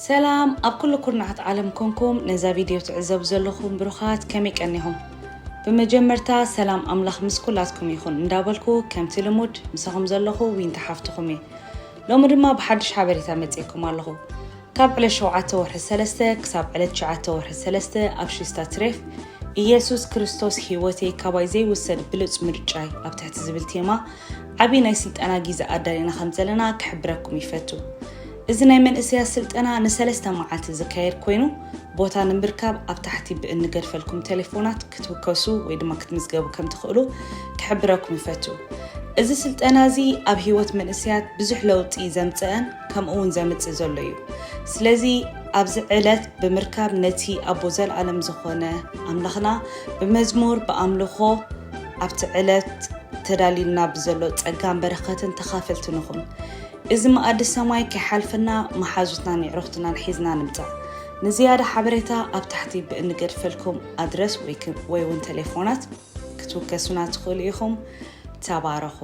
ሰላም ኣብ ኩሉ ኩርናዓት ዓለም ኮንኩም ነዛ ቪድዮ ትዕዘቡ ዘለኹም ብሩኻት፣ ከመይ ቀኒኹም? ብመጀመርታ ሰላም ኣምላኽ ምስ ኩላትኩም ይኹን እንዳበልኩ፣ ከምቲ ልሙድ ምሳኹም ዘለኹ ዊንታ ሓፍትኹም እየ። ሎሚ ድማ ብሓድሽ ሓበሬታ መጺኤኩም ኣለኹ። ካብ ዕለት ሸውዓተ ወርሒ ሰለስተ ክሳብ ዕለት ትሽዓተ ወርሒ ሰለስተ ኣብ ሽስታ ትሬፍ፣ ኢየሱስ ክርስቶስ ህይወተይ ካባይ ዘይውሰድ ብሉጽ ምርጫይ ኣብ ትሕቲ ዝብል ቴማ ዓቢ ናይ ስልጠና ጊዘ ኣዳሊና ከም ዘለና ክሕብረኩም ይፈቱ። እዚ ናይ መንእሰያት ስልጠና ንሰለስተ መዓልቲ ዝካየድ ኮይኑ፣ ቦታ ንምርካብ ኣብ ታሕቲ ብእንገድፈልኩም ቴሌፎናት ክትውከሱ ወይ ድማ ክትምዝገቡ ከም ትኽእሉ ክሕብረኩም ይፈቱ። እዚ ስልጠና እዚ ኣብ ህይወት መንእሰያት ብዙሕ ለውጢ ዘምጸአን ከምኡ እውን ዘምጽእ ዘሎ እዩ። ስለዚ ኣብዚ ዕለት ብምርካብ ነቲ ኣቦ ዘልኣለም ዝኾነ ኣምላኽና ብመዝሙር ብኣምልኾ ኣብቲ ዕለት ተዳልዩልና ብዘሎ ጸጋን በረኸትን ተኻፈልቲ ንኹን። እዚ መኣዲ ሰማይ ከይሓልፈና መሓዙትናን የዕሩኽትናን ሒዝና ንምጻእ። ንዝያዳ ሓበሬታ ኣብ ታሕቲ ብእንገድፈልኩም ኣድረስ ወይ ክ- ወይ እውን ቴሌፎናት ክትውከሱና ትኽእሉ ኢኹም። ተባረኹ።